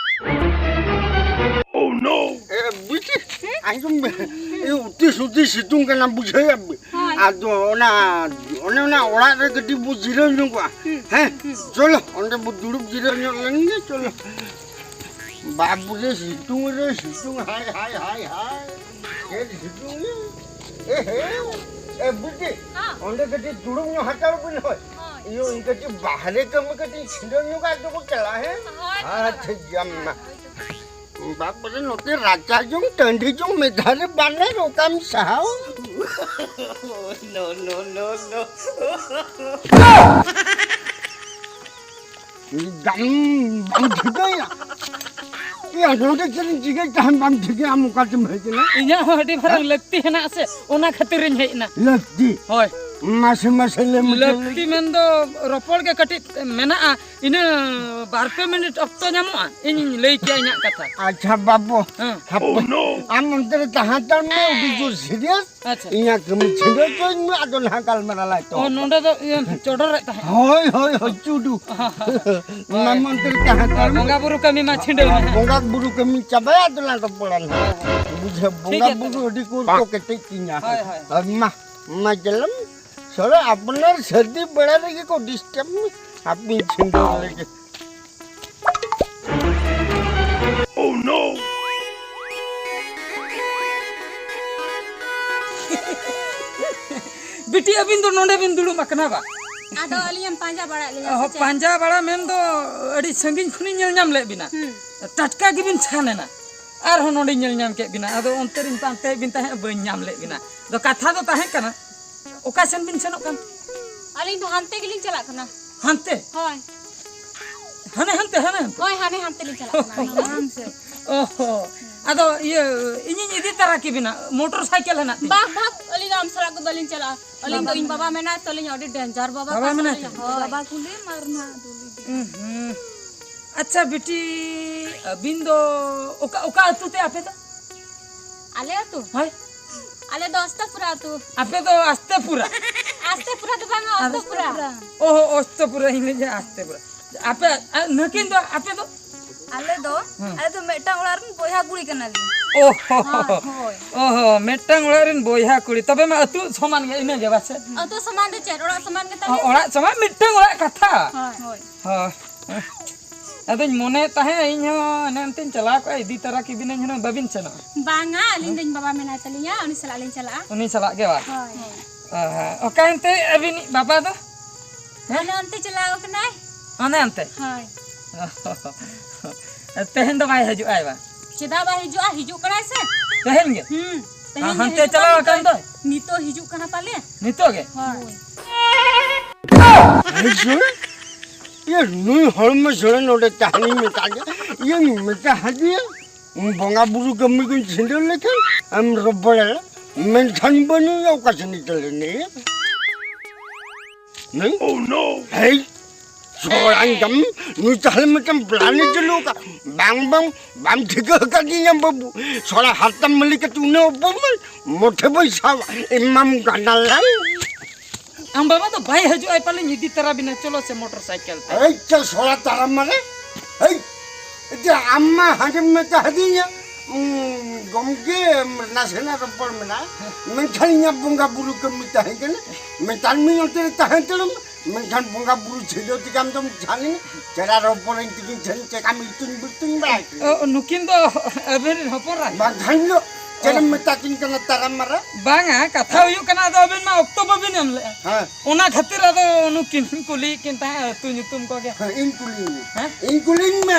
Oh no! ᱮ, ᱵᱤᱴᱤ, ᱟᱸᱡᱚᱢ ᱢᱮ᱾ ᱮ, ᱩᱛᱤ ᱥᱩᱛᱤ ᱥᱤᱛᱩᱝ ᱠᱟᱱᱟ, ᱵᱩᱡᱷᱟᱹᱣᱮᱫ ᱵᱤᱱ? ᱦᱳᱭ᱾ ᱟᱫᱚ ᱚᱱᱟ, ᱚᱱᱮ ᱚᱱᱟ ᱚᱲᱟᱜ ᱨᱮ ᱠᱟᱹᱴᱤᱡ ᱵᱚ ᱡᱤᱨᱟᱹᱣ ᱧᱚᱜᱚᱜᱼᱟ᱾ ᱦᱩᱸ᱾ ᱦᱮᱸ? ᱦᱩᱸ᱾ ᱪᱚᱞᱚ, ᱚᱸᱰᱮ ᱵᱚ ᱫᱩᱲᱩᱵ ᱡᱤᱨᱟᱹᱣ ᱧᱚᱜ ᱞᱮᱱ ᱜᱮ, ᱪᱚᱞᱚ᱾ ᱵᱟᱯ ᱨᱮ, ᱥᱤᱛᱩᱝ ᱨᱮ ᱥᱤᱛᱩᱝ, ᱦᱟᱭ, ᱦᱟᱭ, ᱦᱟᱭ, ᱦᱟᱭ᱾ ᱪᱮᱫ ᱥᱤᱛᱩᱝ ᱨᱮ? ᱮ ᱦᱮ, ᱮ ᱵᱤᱴᱤ, ᱦᱮᱸ᱾ ᱚᱸᱰᱮ ᱠᱟᱹᱴᱤᱡ ᱫᱩᱲᱩᱵ ᱧᱚᱜ ᱦᱟᱛᱟᱲ ᱵᱤᱱ ᱦᱳᱭ᱾ ᱦᱳᱭ᱾ ᱤᱭᱟᱹ, ᱤᱧ ᱠᱟᱹᱴᱤᱡ ᱵᱟᱦᱨᱮ ᱠᱟᱹᱢᱤ ᱠᱟᱹᱴᱤᱡ ᱪᱷᱤᱰᱟᱹᱣ ᱧᱚᱜ ᱟᱜ ᱜᱮᱵᱚ ᱪᱟᱞᱟᱜᱼᱟ, ᱦᱮᱸ? ᱦᱳᱭ, ᱟᱪᱪᱷᱟ, ᱦᱳᱭ᱾ ᱴᱷᱤᱠ ᱜᱮᱭᱟ, ᱢᱟ᱾ ᱦᱳᱭ, ᱦᱳᱭ᱾ ᱵᱟᱯ ᱨᱮ, ᱱᱚᱛᱮ ᱨᱟᱪᱟ ᱡᱚᱝ, ᱴᱟᱺᱰᱤ ᱡᱚᱝ, ᱢᱤᱫ ᱫᱷᱟᱣ ᱨᱮ ᱵᱟᱱᱟᱨ ᱚᱠᱟᱢ ᱥᱟᱦᱟᱣ? No, no, no, no. ᱵᱟᱝ, ᱵᱟᱝ ᱴᱷᱤᱠᱟᱹᱭᱟ᱾ ᱤᱭᱟᱹ, ᱱᱚᱰᱮ ᱪᱮᱫ ᱤᱧ ᱪᱤᱠᱟᱹᱭ ᱛᱟᱦᱮᱸᱫ, ᱵᱟᱢ ᱴᱷᱤᱠᱟᱹᱭᱟ, ᱟᱢ ᱚᱠᱟ ᱛᱮᱢ ᱦᱮᱡ ᱮᱱᱟ? ᱤᱧᱟᱹᱜ ᱦᱚᱸ ᱟᱹᱰᱤ ᱢᱟᱨᱟᱝ ᱞᱟᱹᱠᱛᱤ ᱦᱮᱱᱟᱜ ᱥᱮ, ᱚᱱᱟ ᱠᱷᱟᱹᱛᱤᱨ ᱤᱧ ᱦᱮᱡ ᱮᱱᱟ᱾ ᱞᱟᱹᱠᱛᱤ? ᱦᱳᱭ᱾ ᱢᱟᱥᱮ, ᱢᱟᱥᱮ ᱞᱟᱹᱭ ᱢᱮ᱾ ᱞᱟᱹᱠᱛᱤ ᱢᱮᱱᱫᱚ ᱨᱚᱯᱚᱲ ᱜᱮ ᱠᱟᱹᱴᱤᱡ ᱢᱮᱱᱟᱜᱼᱟ, ᱤᱱᱟᱹ ᱵᱟᱨ ᱯᱮ ᱢᱤᱱᱤᱴ ᱚᱠᱛᱚ ᱧᱟᱢᱚᱜᱼᱟ, ᱤᱧᱤᱧ ᱞᱟᱹᱭ ᱠᱮᱭᱟ ᱤᱧᱟᱹᱜ ᱠᱟᱛᱷᱟ᱾ ᱟᱪᱪᱷᱟ ᱵᱟᱹᱵᱩ, ᱦᱮᱸ᱾ ᱦᱟᱯᱮ, ᱟᱢ ᱚᱱᱛᱮ ᱨᱮ ᱛᱟᱦᱮᱸ ᱦᱟᱛᱟᱲ ᱢᱮ, ᱟᱹᱰᱤ ᱡᱳᱨ ᱥᱤᱨᱤᱭᱟᱥ᱾ ᱟᱪᱪᱷᱟ᱾ ᱤᱧᱟᱹᱜ ᱠᱟᱹᱢᱤ ᱪᱷᱤᱰᱟᱹᱣ ᱦᱚᱪᱚᱧ ᱢᱮ, ᱟᱫᱚ ᱱᱟᱦᱟᱜ ᱜᱟᱞᱢᱟᱨᱟᱣ ᱞᱟᱭ ᱛᱚ᱾ ᱚ, ᱱᱚᱰᱮ ᱫᱚ ᱤᱭᱟᱹ ᱪᱚᱰᱚᱨᱮᱫ ᱛᱟᱦᱮᱸᱫ᱾ ᱦᱳᱭ, ᱦᱳᱭ, ᱦᱳᱭ, ᱪᱩᱰᱩ᱾ ᱦᱳᱭ᱾ ᱢᱟ ᱢᱚᱱᱛᱨᱤ ᱛᱟᱦᱮᱸ ᱦᱟᱛᱟᱲ ᱢᱮ᱾ ᱵᱚᱸᱜᱟ ᱵᱩᱨᱩ ᱠᱟᱹᱢᱤ ᱢᱟ ᱪᱷᱤᱰᱟᱹᱣ ᱢᱮ᱾ ᱵᱚᱸᱜᱟ ᱵᱩᱨᱩ ᱠᱟᱹᱢᱤ ᱪᱟᱵᱟᱭᱟ, ᱟᱫᱚ ᱞᱟᱝ ᱨᱚᱯᱚᱲᱟ ᱱᱟᱦᱟᱜ᱾ ᱵᱩᱡᱷᱟᱹᱣ, ᱴᱷᱤᱠ ᱵᱚᱸᱜᱟ ᱜᱮᱭᱟ ᱵᱩᱨᱩ ᱛᱚᱵᱮ᱾ ᱟᱹᱰᱤ ᱠᱚ ᱦᱳᱭ, ᱦᱳᱭ᱾ ᱟᱨ ᱢᱟ, ᱢᱟ ᱪᱟᱞᱟᱜ ᱢᱮ᱾ ᱥᱟᱞᱟ ᱟᱯᱱᱟᱨ ᱥᱟᱹᱨᱫᱤ ᱵᱮᱲᱟ ᱨᱮᱜᱮ ᱠᱚ ᱰᱤᱥᱴᱟᱵᱽ ᱢᱮ᱾ ᱦᱟᱯᱮᱧ ᱪᱷᱤᱸᱰᱟᱹᱣ ᱞᱮᱜᱮ᱾ Oh no! ᱵᱤᱴᱤ, ᱟᱹᱵᱤᱱ ᱫᱚ ᱱᱚᱰᱮ ᱵᱤᱱ ᱫᱩᱲᱩᱵ ᱟᱠᱟᱱᱟ ᱵᱟ? ᱟᱫᱚ ᱟᱹᱞᱤᱧ ᱮᱢ ᱯᱟᱸᱡᱟ ᱵᱟᱲᱟᱭᱮᱫ ᱞᱤᱧᱟ ᱚᱦᱚ, ᱥᱮ ᱪᱮᱫ? ᱯᱟᱸᱡᱟ ᱵᱟᱲᱟ ᱢᱮᱱ ᱫᱚ ᱟᱹᱰᱤ ᱥᱟᱺᱜᱤᱧ ᱠᱷᱚᱱᱤᱧ ᱧᱮᱞ ᱧᱟᱢ ᱞᱮᱫ ᱵᱤᱱᱟ᱾ ᱦᱩᱸ᱾ ᱴᱟᱴᱠᱟ ᱜᱮᱵᱤᱱ ᱪᱷᱟᱱ ᱮᱱᱟ᱾ ᱟᱨᱦᱚᱸ ᱱᱚᱰᱮᱧ ᱧᱮᱞ ᱧᱟᱢ ᱠᱮᱫ ᱵᱤᱱᱟ᱾ ᱟᱫᱚ ᱚᱱᱛᱮ ᱨᱤᱧ ᱯᱟᱱᱛᱮᱭᱮᱫ ᱵᱤᱱ ᱛᱟᱦᱮᱸᱫ, ᱵᱟᱹᱧ ᱧᱟᱢ ᱞᱮᱫ ᱵᱤᱱᱟ᱾ ᱟᱫᱚ ᱠᱟᱛᱷᱟ ᱫᱚ ᱛᱟᱦᱮᱸ ᱠᱟᱱᱟ, ᱚᱠᱟ ᱥᱮᱱ ᱵᱤᱱ ᱥᱮᱱᱚᱜ ᱠᱟᱱ? ᱟᱹᱞᱤᱧ ᱫᱚ ᱦᱟᱱᱛᱮ ᱜᱮᱞᱤᱧ ᱪᱟᱞᱟᱜ ᱠᱟᱱᱟ᱾ ᱦᱟᱱᱛᱮ? ᱦᱳᱭ᱾ ᱦᱟᱱᱮ ᱦᱟᱱᱛᱮ, ᱦᱟᱱᱮ ᱦᱟᱱᱛᱮ? ᱦᱳᱭ, ᱦᱟᱱᱮ ᱦᱟᱱᱛᱮ ᱞᱤᱧ ᱪᱟᱞᱟᱜ ᱠᱟᱱᱟ ᱟᱹᱞᱤᱧ ᱫᱚ᱾ ᱢᱟᱲᱟᱝ ᱥᱮᱫ᱾ ᱚᱦᱚ᱾ ᱟᱫᱚ ᱤᱭᱟᱹ, ᱤᱧᱤᱧ ᱤᱫᱤ ᱛᱟᱨᱟ ᱠᱮᱵᱤᱱᱟ, ᱢᱚᱴᱚᱨ ᱥᱟᱭᱠᱮᱞ ᱦᱮᱱᱟᱜ ᱛᱤᱧᱟ᱾ ᱵᱟᱝ, ᱵᱟᱝ, ᱟᱹᱞᱤᱧ ᱫᱚ ᱟᱢ ᱥᱟᱞᱟᱜ ᱠᱚᱫᱚ ᱞᱤᱧ ᱪᱟᱞᱟᱜᱼᱟ᱾ ᱟᱹᱞᱤᱧ ᱫᱚ ᱵᱟᱵᱟ ᱤᱧ ᱵᱟᱵᱟ ᱢᱮᱱᱟᱭᱟ᱾ ᱢᱮᱱᱟᱭ ᱛᱟᱹᱞᱤᱧᱟ, ᱟᱹᱰᱤ ᱰᱮᱧᱡᱟᱨ ᱵᱟᱵᱟ ᱵᱟᱵᱟ ᱠᱟᱱ ᱢᱮᱱᱟᱭ ᱛᱟᱹᱞᱤᱧᱟ᱾ ᱛᱟᱹᱞᱤᱧᱟ᱾ ᱦᱳᱭ᱾ ᱵᱟᱵᱟ ᱠᱩᱞᱤᱭᱮᱢ ᱟᱨ ᱱᱟᱦᱟᱜ ᱫᱩᱞᱤ ᱫᱤ᱾ ᱩᱸ ᱦᱩᱸ᱾ ᱟᱪᱪᱷᱟ ᱵᱤᱴᱤ, ᱟᱹᱵᱤᱱ ᱫᱚ ᱚᱠᱟ, ᱚᱠᱟ ᱟᱹᱛᱩ ᱛᱮ ᱟᱯᱮ ᱫᱚ? ᱟᱞᱮ ᱟᱹᱛᱩ? ᱦᱳᱭ᱾ ᱟᱞᱮ ᱫᱚ ᱚᱥᱛᱚᱯᱩᱨᱟ ᱟᱹᱛᱩ᱾ ᱟᱯᱮ ᱫᱚ ᱟᱥᱛᱮᱯᱩᱨᱟ? ᱟᱥᱛᱮᱯᱩᱨᱟ ᱫᱚ ᱵᱟᱝᱟ, ᱟᱨ ᱚᱥᱛᱚᱯᱩᱨᱟ᱾ ᱚᱦᱚ, ᱚᱥᱛᱚᱯᱩᱨᱟ, ᱤᱧ ᱞᱟᱹᱭᱮᱫᱼᱟ ᱟᱥᱛᱮᱯᱩᱨᱟ᱾ ᱟᱯᱮ, ᱟ, ᱱᱟᱹᱠᱤᱱ ᱫᱚ, ᱟᱯᱮ ᱫᱚ? ᱟᱞᱮ ᱫᱚ, ᱦᱮᱸ᱾ ᱟᱞᱮ ᱫᱚ ᱢᱤᱫᱴᱟᱝ ᱚᱲᱟᱜ ᱨᱮᱱ ᱵᱚᱭᱦᱟ ᱠᱩᱲᱤ ᱠᱟᱱᱟᱞᱮ᱾ ᱚᱦᱚ, ᱦᱳᱭ, ᱦᱳᱭ᱾ ᱚᱦᱚ, ᱢᱤᱫᱴᱟᱝ ᱚᱲᱟᱜ ᱨᱮᱱ ᱵᱚᱭᱦᱟ ᱠᱩᱲᱤ, ᱛᱚᱵᱮ ᱢᱟ ᱟᱹᱛᱩ ᱥᱚᱢᱟᱱ ᱜᱮ, ᱤᱱᱟᱹ ᱜᱮ ᱵᱟᱥᱮ? ᱟᱹᱛᱩ ᱥᱚᱢᱟᱱ ᱫᱚ ᱪᱮᱫ, ᱚᱲᱟᱜ ᱥᱚᱢᱟᱱ ᱜᱮ ᱚ, ᱛᱟᱞᱮ᱾ ᱚᱲᱟᱜ ᱥᱚᱢᱟᱱ, ᱢᱤᱫᱴᱟᱝ ᱚᱲᱟᱜ ᱠᱟᱛᱷᱟ᱾ ᱦᱳᱭ, ᱦᱳᱭ᱾ ᱦᱳᱭ᱾ ᱟᱫᱚᱧ ᱢᱚᱱᱮᱭᱮᱫ ᱛᱟᱦᱮᱸᱫ, ᱤᱧ ᱦᱚᱸ ᱮᱱᱮ ᱚᱱᱛᱮᱧ ᱪᱟᱞᱟᱣ ᱠᱚᱜᱼᱟ, ᱤᱫᱤ ᱛᱟᱨᱟ ᱠᱮᱵᱤᱱᱟᱹᱧ ᱦᱩᱱᱟᱹᱝ, ᱵᱟᱵᱤᱱ ᱥᱮᱱᱚᱜᱼᱟ? ᱵᱟᱝᱟ, ᱟᱹᱞᱤᱧ ᱫᱚ ᱤᱧ ᱵᱟᱵᱟ ᱢᱮᱱᱟᱭ ᱛᱟᱹᱞᱤᱧᱟ, ᱩᱱᱤ ᱥᱟᱞᱟᱜ ᱞᱤᱧ ᱪᱟᱞᱟᱜᱼᱟ᱾ ᱩᱱᱤ ᱥᱟᱞᱟᱜ ᱜᱮ ᱵᱟᱝ? ᱦᱳᱭ᱾ ᱚ, ᱦᱮᱸ᱾ ᱚᱠᱟ ᱮᱱᱛᱮ ᱟᱹᱵᱤᱱᱤᱡ ᱵᱟᱵᱟ ᱫᱚ? ᱦᱮᱸ? ᱚᱱᱮ ᱚᱱᱛᱮ ᱪᱟᱞᱟᱣ ᱠᱟᱱᱟᱭ᱾ ᱚᱱᱮ ᱚᱱᱛᱮ? ᱦᱳᱭ᱾ ᱛᱮᱦᱮᱧ ᱫᱚ ᱵᱟᱭ ᱦᱤᱡᱩᱜᱼᱟᱭ ᱵᱟᱝ? ᱪᱮᱫᱟᱜ ᱵᱟᱭ ᱦᱤᱡᱩᱜᱼᱟ? ᱦᱤᱡᱩᱜ ᱠᱟᱱᱟᱭ ᱥᱮ᱾ ᱛᱮᱦᱮᱧ ᱜᱮ? ᱦᱩᱸ᱾ ᱛᱮᱦᱮᱧ ᱦᱟᱱᱛᱮ ᱦᱤᱡᱩᱜ ᱪᱟᱞᱟᱣ ᱠᱟᱱ ᱟᱠᱟᱱ ᱫᱚᱭ᱾ ᱫᱚᱭ᱾ ᱱᱤᱛᱚᱜ ᱦᱤᱡᱩᱜ ᱠᱟᱱᱟ ᱯᱟᱞᱮ᱾ ᱱᱤᱛᱚᱜ ᱜᱮ? ᱦᱳᱭ᱾ ᱦᱳᱭ᱾ ᱟᱨᱮ ᱥᱩᱱ, ᱤᱭᱟᱹ ᱱᱩᱭ ᱦᱚᱲᱢᱚ ᱥᱚᱲᱮ ᱱᱚᱰᱮ ᱛᱟᱦᱮᱱᱤᱧ ᱢᱮᱛᱟ ᱫᱮᱭᱟ, ᱤᱭᱟᱹᱧ ᱢᱮᱛᱟ ᱦᱟᱫᱮᱭᱟ, ᱵᱚᱸᱜᱟ ᱵᱩᱨᱩ ᱠᱟᱹᱢᱤ ᱠᱚᱧ ᱪᱷᱤᱰᱟᱹᱣ ᱞᱮᱠᱷᱟᱱ ᱮᱢ ᱨᱚᱯᱚᱲᱟ, ᱢᱮᱱᱠᱷᱟᱱ ᱵᱟᱹᱱᱩᱭᱟ ᱚᱠᱟ ᱥᱮᱱ ᱪᱟᱞᱟᱣ ᱮᱱᱟᱭᱟ? ᱦᱮᱸ? Oh no! ᱦᱮᱭ, ᱥᱚᱲᱟᱧ ᱡᱟᱢ, ᱱᱩᱭ ᱛᱟᱦᱞᱮ ᱢᱤᱫᱴᱟᱝ plan ᱮ ᱪᱟᱹᱞᱩ ᱟᱠᱟᱫ᱾ ᱵᱟᱝ, ᱵᱟᱝ, ᱵᱟᱢ ᱴᱷᱤᱠᱟᱹ ᱟᱠᱟᱫᱤᱧᱟ ᱵᱟᱹᱵᱩ᱾ ᱥᱚᱲᱟ ᱦᱟᱨᱛᱟ ᱢᱟᱹᱞᱤ ᱠᱟᱛᱮ ᱩᱱᱟᱹᱜ ᱚᱯᱚᱢᱟᱱ ᱢᱚᱴᱷᱮ ᱵᱟᱹᱧ ᱥᱟᱵᱟ᱾ ᱮᱢᱟᱢ ᱠᱟᱱᱟᱞᱟᱝ᱾ ᱟᱢ ᱵᱟᱵᱟ ᱫᱚ ᱵᱟᱭ ᱦᱤᱡᱩᱜ ᱟᱭ ᱯᱟᱞᱮᱧ ᱤᱫᱤ ᱛᱟᱨᱟ ᱵᱤᱱᱟ, ᱪᱚᱞᱚ ᱥᱮ ᱢᱚᱴᱚᱨ ᱥᱟᱭᱠᱮᱞ ᱛᱮ᱾ ᱮᱭ ᱪᱚ ᱥᱚᱲᱟ ᱛᱟᱲᱟᱢ ᱢᱟᱨᱮ᱾ ᱮᱭ, ᱮ ᱟᱢ ᱢᱟ ᱦᱟᱸᱰᱮᱢ ᱢᱮᱛᱟ ᱦᱟᱫᱤᱧᱟ, ᱩᱸ, ᱜᱚᱢᱠᱮ, ᱱᱟᱥᱮᱱᱟᱜ ᱨᱚᱯᱚᱲ ᱢᱮᱱᱟᱜᱼᱟ, ᱢᱮᱱᱠᱷᱟᱱ ᱤᱧᱟᱹᱜ ᱵᱚᱸᱜᱟ ᱵᱩᱨᱩ ᱠᱟᱹᱢᱤ ᱛᱟᱦᱮᱸ ᱠᱟᱱᱟ, ᱢᱮᱛᱟᱜ ᱢᱤᱧ ᱚᱱᱛᱮ ᱨᱮ ᱛᱟᱦᱮᱸ ᱦᱟᱛᱟᱲᱚᱜ ᱢᱮ, ᱢᱮᱱᱠᱷᱟᱱ ᱵᱚᱸᱜᱟ ᱵᱩᱨᱩ ᱪᱷᱤᱰᱟᱹᱣ ᱛᱮᱜᱮ ᱟᱢ ᱫᱚᱢ ᱪᱷᱟᱱᱮ, ᱪᱮᱦᱨᱟ ᱨᱚᱯᱚᱲᱟᱹᱧ ᱛᱤᱠᱤᱱ ᱴᱷᱮᱱ ᱪᱮᱠᱟᱢ ᱤᱛᱩᱧ ᱵᱤᱛᱩᱧ ᱵᱟᱲᱟᱭ ᱠᱟᱱᱟ᱾ ᱚ, ᱱᱩᱠᱤᱱ ᱫᱚ ᱟᱵᱮᱱ ᱨᱮᱱ ᱦᱚᱯᱚᱱ ᱮᱨᱟ? ᱵᱟᱝᱠᱷᱟᱱ ᱫᱚ ᱪᱮᱫ ᱮᱢ ᱚ᱾ ᱢᱮᱛᱟ ᱠᱤᱱ ᱠᱟᱱᱟ ᱛᱟᱨᱟ ᱢᱟᱨᱟ? ᱵᱟᱝᱟ, ᱠᱟᱛᱷᱟ ᱦᱩᱭᱩᱜ ᱠᱟᱱᱟ, ᱟᱫᱚ ᱟᱵᱮᱱ ᱢᱟ ᱚᱠᱛᱚ ᱵᱟᱵᱮᱱ ᱮᱢ ᱞᱮᱜᱼᱟ᱾ ᱦᱮᱸ᱾ ᱚᱱᱟ ᱠᱷᱟᱹᱛᱤᱨ ᱟᱫᱚ ᱱᱩᱠᱤᱱ ᱠᱩᱞᱤᱭᱮᱫ ᱠᱤᱱ ᱛᱟᱦᱮᱸᱫ ᱟᱹᱛᱩ ᱧᱩᱛᱩᱢ ᱠᱚᱜᱮ᱾ ᱦᱮᱸ, ᱤᱧ ᱠᱩᱞᱤᱧ ᱢᱮ᱾ ᱦᱮᱸ? ᱤᱧ ᱠᱩᱞᱤᱧ ᱢᱮ᱾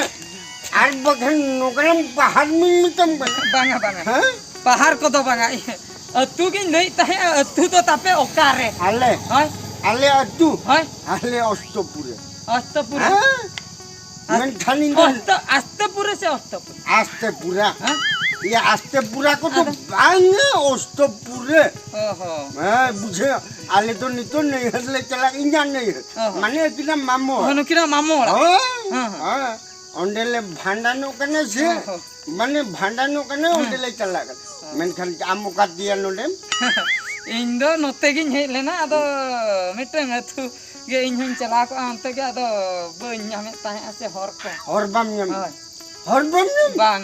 ᱟᱨ ᱵᱟᱠᱷᱟᱱ ᱱᱚᱝᱠᱟᱱᱟᱢ ᱯᱟᱦᱟᱲ ᱢᱤᱧ ᱢᱮᱛᱟᱢ ᱠᱟᱱᱟ᱾ ᱵᱟᱝᱟ, ᱵᱟᱝᱟ᱾ ᱦᱮᱸ? ᱯᱟᱦᱟᱲ ᱠᱚᱫᱚ ᱵᱟᱝᱟ᱾ ᱟᱹᱛᱩ ᱜᱤᱧ ᱞᱟᱹᱭᱮᱫ ᱛᱟᱦᱮᱸᱫ, ᱟᱹᱛᱩ ᱫᱚ ᱛᱟᱯᱮ ᱚᱠᱟᱨᱮ? ᱟᱞᱮ? ᱦᱳᱭ᱾ ᱟᱞᱮ ᱟᱹᱛᱩ? ᱦᱳᱭ᱾ ᱟᱞᱮ ᱚᱥᱛᱚᱯᱩᱨᱮ᱾ ᱚᱥᱛᱚᱯᱩᱨᱮ? ᱦᱮᱸ? ᱟᱥ-, ᱢᱮᱱᱠᱷᱟᱱ ᱤᱧ ᱫᱚ ᱚᱥᱛᱚ-, ᱟᱥᱛᱮᱯᱩᱨᱮ ᱥᱮ ᱚᱥᱛᱚᱯᱩᱨᱮ? ᱟᱥᱛᱮᱯᱩᱨᱟ᱾ ᱦᱮᱸ? ᱤᱭᱟᱹ, ᱟᱥᱛᱮᱯᱩᱨᱟ ᱠᱚᱫᱚ ᱟᱫᱚ? ᱵᱟᱝᱟ, ᱚᱥᱛᱚᱯᱩᱨᱮ᱾ ᱚ ᱦᱚᱸ᱾ ᱦᱮᱸ, ᱵᱩᱡᱷᱟᱹᱣ᱾ ᱟᱞᱮ ᱫᱚ ᱱᱤᱛᱚᱜ ᱱᱟᱹᱭᱦᱟᱹᱨ ᱞᱮ ᱪᱟᱞᱟᱜ, ᱤᱧᱟᱹᱜ ᱱᱟᱹᱭᱦᱟᱹᱨ᱾ ᱚ ᱦᱚᱸ᱾ ᱢᱟᱱᱮ ᱟᱹᱠᱤᱱᱟᱜ ᱢᱟᱢᱚ ᱚ, ᱚᱲᱟᱜ᱾ ᱱᱩᱠᱤᱱᱟᱜ ᱢᱟᱢᱚ ᱚᱲᱟᱜ? ᱦᱳᱭ, ᱦᱮᱸ, ᱦᱮᱸ᱾ ᱦᱮᱸ᱾ ᱚᱸᱰᱮ ᱞᱮ ᱵᱷᱟᱸᱰᱟᱱᱚᱜ ᱠᱟᱱᱟ ᱥᱮ? ᱚ ᱦᱚᱸ᱾ ᱢᱟᱱᱮ ᱵᱷᱟᱸᱰᱟᱱᱚᱜ ᱠᱟᱱᱟ, ᱦᱮᱸ᱾ ᱚᱸᱰᱮ ᱞᱮ ᱪᱟᱞᱟᱜ ᱠᱟᱱᱟ᱾ ᱦᱮᱸ᱾ ᱢᱮᱱᱠᱷᱟᱱ ᱟᱢ ᱚᱠᱟ ᱛᱮᱭᱟ ᱱᱚᱰᱮᱢ? ᱤᱧ ᱫᱚ ᱱᱚᱛᱮ ᱜᱤᱧ ᱦᱮᱡ ᱞᱮᱱᱟ, ᱟᱫᱚ ᱢᱤᱫᱴᱟᱝ ᱟᱹᱛᱩ ᱜᱮ ᱤᱧ ᱦᱚᱧ ᱪᱟᱞᱟᱣ ᱠᱚᱜᱼᱟ ᱚᱱᱛᱮ ᱜᱮ, ᱟᱫᱚ ᱵᱟᱹᱧ ᱧᱟᱢᱮᱫ ᱛᱟᱦᱮᱸᱜᱼᱟ ᱥᱮ ᱦᱚᱨ ᱠᱚ᱾ ᱦᱚᱨ ᱵᱟᱢ ᱧᱟᱢ? ᱦᱳᱭ᱾ ᱦᱚᱨ ᱵᱟᱢ ᱧᱟᱢ? ᱵᱟᱝ᱾